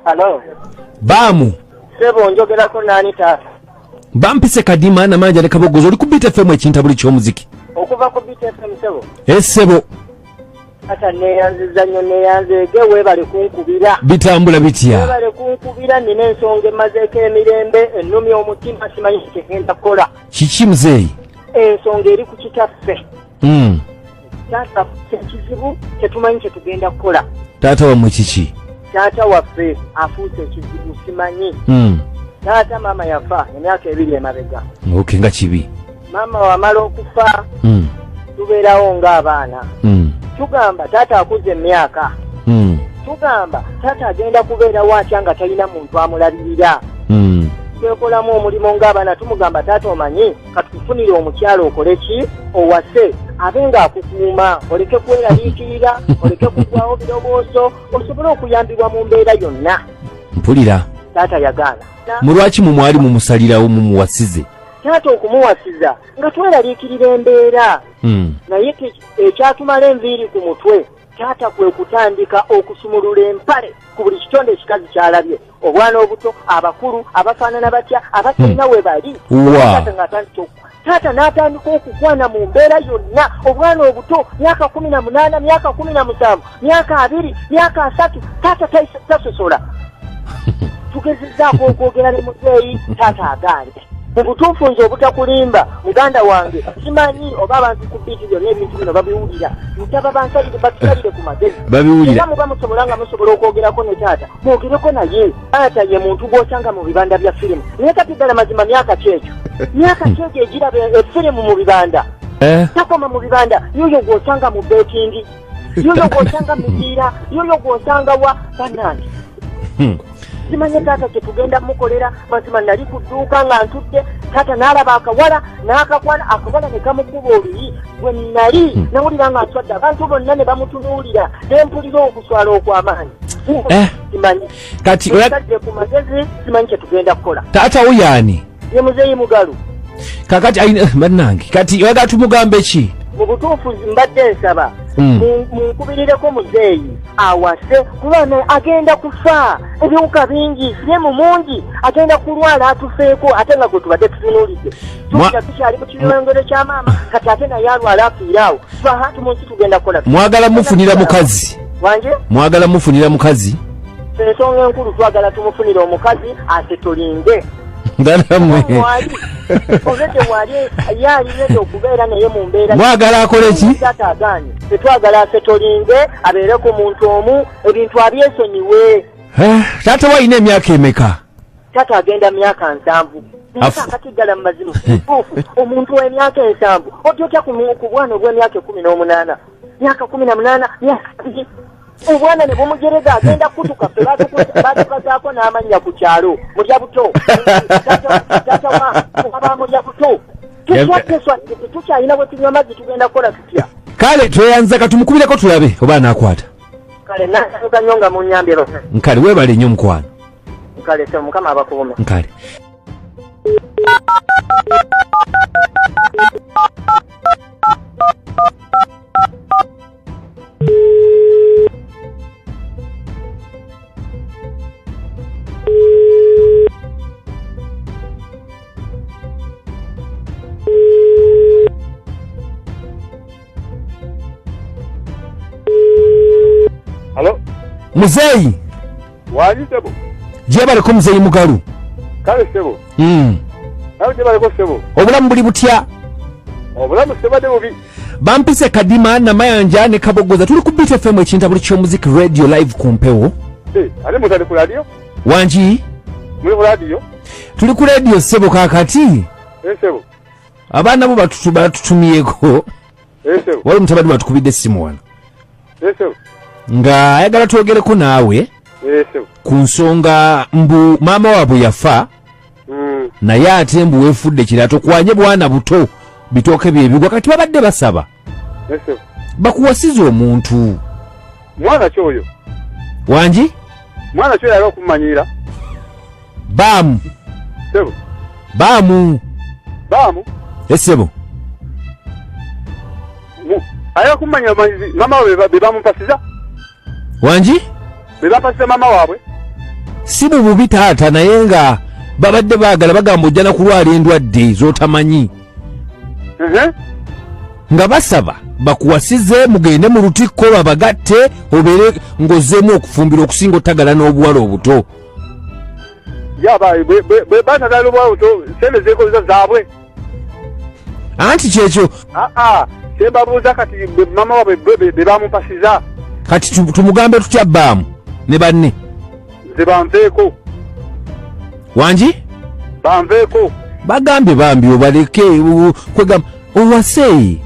Halo. Baamu. Sebo njogerako nani taata? Bampise Kadima Namanja ne Kabogoza oli ku Beat FM ekintabuli ky'omuziki. Okuva ku Beat FM sebo. Eh sebo. Taata neeyanziza nnyo neeyanzeege weebale kunkubira. Bitambula bitya? Weebale kunkubira nina ensonga emazeeko emirembe ennumya omutima simanyi kyegenda kukola. Kiki muzeeyi? Ensonga eri ku kitaffe. Taata ekizibu tetumanyi kye tugenda kukola. Taata wammwe kiki? Taata waffe afuuse ekizibu simanyi. Taata maama yafa emyaka 2 emabega. Okay, nga kibi. Maama wamala okufa tubeerawo ng'abaana. Tugamba taata akuze emyaka. Tugamba taata agenda kubeerawo atya nga talina muntu amulabirira. Twekolamu omulimu ng'abaana tumugamba taata omanyi katukufunire omukyala okole ki owase abe ng'akukuuma oleke kweraliikirira oleke kugwawo birowoozo osobole okuyambibwa mu mbeera yonna. Mpulira. Taata yagaana. Mu lwaki mu mwali mumusalirawo mumuwasize? Taata okumuwasiza nga tweraliikirira embeera. Naye ekyatumala enviiri ku mutwe taata kwe kutandika okusumulula empale ku buli kitonde ekikazi ky'alabye. Obwana obuto, abakulu, abafaanana batya, abatalina we bali. Taata n'atandika okukwana mu mbeera yonna. Obwana obuto, myaka 18, myaka 17, myaka 20, myaka 30, taata tasosola. Tugezezzaako okwogera ne muzeeyi, taata agaanye. Mu butuufu nze obutakulimba muganda wange simanyi oba abantu ku biiti byonna ebintu bino babiwulira. Nsaba bansalire batusalire ku magezi. Babiwulira. Era muba musobola nga musobola okwogerako ne taata, mwogereko naye. Taata ye muntu gw'osanga mu bibanda bya firimu. Naye kati ddala mazima myaka ki egyo? Myaka ki egyo egiraba efirimu mu bibanda? Takoma mu bibanda, yoyo gw'osanga mu beetingi, yoyo gw'osanga mu mipiira, yoyo gw'osanga wa bannange. Simanye taata kye tugenda mukolera. Mazima nali ku dduuka nga ntudde, taata n'alaba akawala n'akakwana, akawala ne kamukuba oluyi. Bwe nali nawulira nga nswadde, abantu bonna ne bamutunuulira, ne mpulira okuswala okw'amaanyi. Simanyi. Kati Osadde ku magezi, simanyi kye tugenda kukola. Taata wo y'ani? Ye muzeeyi Mugalu. Kakati alina bannange, kati oyagala tumugambe ki? Mu butuufu mbadde nsaba munkubirireko muzeeyi awase, kuba agenda kufa ebiwuka bingi, siriimu mungi, agenda kulwala atufeeko, ate nga gwe tubadde tutunuulidde. Tuwulira tukyali mu kiyongero kya maama, kati ate naye alwala afiire awo. Twahantu mu nsi tugenda kukola. Mwagala mufunira mukazi? Wanje? Mwagala mufunira mukazi? Ensonga enkulu twagala tumufunire omukazi asetolinge. Mwagala akole ki? Tetwagala asetolinge abeere ku muntu omu, ebintu abyesonyiwe. Taata we alina emyaka emeka? Taata agenda myaka 70. Kati ddala mu mazima tuufu omuntu w'emyaka 70 otya otya ku bwana obw'emyaka 18, myaka 18, myaka 20, obwana ne bumujerega agenda kutuka. Ffe batukazaako n'amannya ku kyalo mulya buto. Taata wa mulya buto. Tuswadde tetukyalina bwe tunywa amazzi, tugenda kukola tutya? Kale tweyanza, katumukubireko tulabe oba anaakwata. Kale nasanyuka nnyo nga munnyambye. Nkale weebale nnyo mukwano. Nkale se Mukama abakuume. Nkale. Halo? Muzeeyi. Wangi sebo. Gyebaleko muzeeyi Mugalu. Kale sebo. Nawe gyebaleko sebo. Obulamu buli butya? Obulamu sebadde bubi. Bampise Kadima Namayanja ne Kabogoza, tuli ku Beat FM ekintabuli ky'omuziki radio live ku mpewo. Ate mutali ku radio? Wangi? Muli ku radio? Tuli ku radio sebo kaakati. Sebo. Abaana bo batutumyeko. Sebo. Waliwo mutabani batukubidde essimu wano. Sebo. Nga ayagala twogereko naawe. Sebo. Ku nsonga mbu maama waabwe yafa. Naye ate mbu weefudde kirala tokwanye bwana buto bitooke bye bigwa, kati babadde basaba. Bakuwasize omuntu. Mwana ki oyo? Wangi? Mwana ki oyo yali okummanyiira? Baamu. Sebo. Baamu. Baamu? Sebo. Ayagala kummanyiira manyizi mama waabwe be bamumpasiza? Wangi? Be bampasiza maama waabwe? Si mu bubi taata, naye nga babadde baagala bagamba ojja na kulwala endwadde z'otamanyi. Nga basaba bakuwasize mugende mu lutikko babagatte obeere ng'ozzeemu okufumbira okusinga otagala n'obuwala obuto. Ya bwe batagala n'obuwala obuto, sente zeekozesa zaabwe. Anti kyekyo. Aa, kyembabuuza kati, mama waabwe be bamumpasiza. Kati tumugambe tutya bbaamu ne banne? Nze banveeko. Wangi? Banveeko. Bagambye bambi obaleke, kwegamba owase.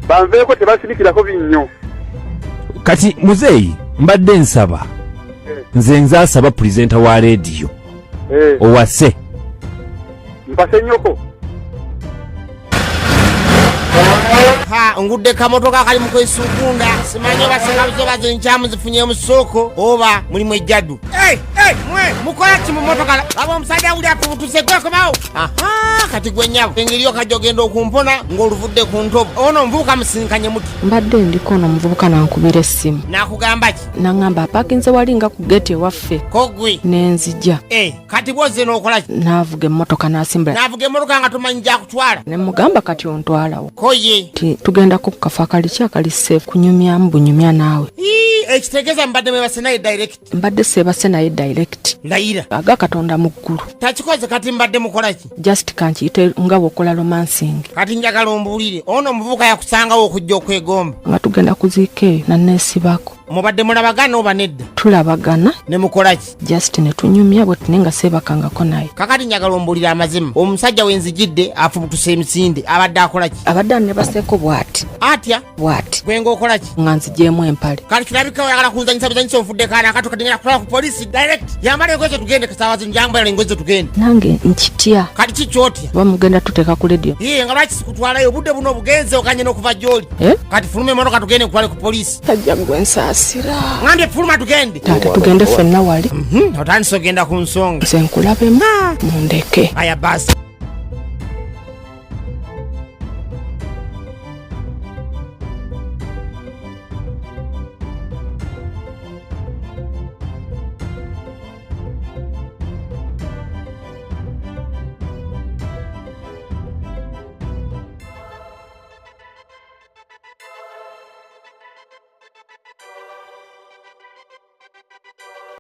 Banveeko, tebasirikirako binnyo. Kati muzeeyi, mbadde nsaba, nze nzasaba pulezidenta wa leediyo, owase. Mpase nnyoko. Ha, ngudde kamotoka kali mu kwesukunda, simanyi oba sekabizo bazo enkyamu zifunye mu ssooko oba mulimu ejjaddu. Hey, hey, mwe mukola ki mu motoka? Aba omusajja wuli afubutuse, gwekomawo. Aha, kati gwe nnyabo, engeri yokajja ogenda okumpona ng'oluvudde ku ntobo. Ono omuvubuka musinkanye muti? Mbadde ndiko ono omuvubuka nankubira essimu. Nakugamba ki? Naŋŋamba apakinze wali nga ku geeti ewaffe. Ko gwe? Nenzija. Eh, kati bwozze n'okola ki? Naavuga emmotoka n'asimbula. Naavuga emmotoka nga tomanyi gyakutwala? Ne mugamba kati ontwalawo. Ko ye? Ti tugendako ku kafo akali ki akali safe, kunyumyamu bunyumya naawe. Ii, ekitegeeza mbadde mwebase naye direct? Mbadde seebase naye direct. Layira. Aga Katonda mu ggulu. Takikoze. Kati mbadde mukola ki? Just kankiyite nga bw'okola romancing. Kati njagala ombuulire, ono omuvubuka yakusangawo okujja okwegomba? Nga tugenda kuziika eyo naneesibako. Mubadde mulabagana oba nedda? Tulabagana. Ne mukola ki? Just ne tunyumya bwe tune nga seebakangako naye. Kakati njagala ombuulire amazima, omusajja wenzijidde afubutuse emisinde abadde akola ki? Abadde anebaseeko bw'ati. Atya? Bw'ati. Gwe ng'okola ki? Nga nzigyemu empale. Kati kirabika oyagala kunzanyisa bizanyisa, onfudde kaana akato. Kati ngenda kutwala ku polisi direct. Yambala engoye zo tugende, kasaawa zino yambala engoye zo tugende. Nange nkitya. Kati ki kyotya? Oba mugenda tuteeka ku lediyo? Iye, nga lwaki sikutwalayo? Obudde buno obugenze oganye n'okuva gy'oli. Eh? Kati fuluma emotoka tugende nkutwale ku polisi. Tajja gwe nsaasira. Ngambye fuluma tugende. Taata, tugende ffenna wali. Otandise ogenda ku nsonga. Nze nkulabemu, mundeke. Aya basi.